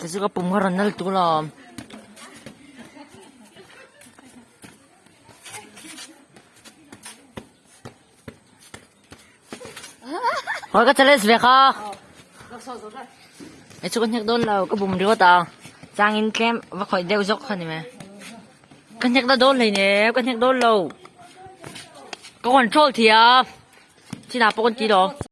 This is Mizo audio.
Te chu ka pum kha rawn nal tuk alawm. Hoi ka challenge ve kha. E chu ka hnek dawn lo ka bum ringawt a. Changin tlem va khawih deuh zawk kha ni mai. Ka hnek na dawn hleinem ka hnek dawn lo. Ka control thei a. Chinah pawh kan ti lo.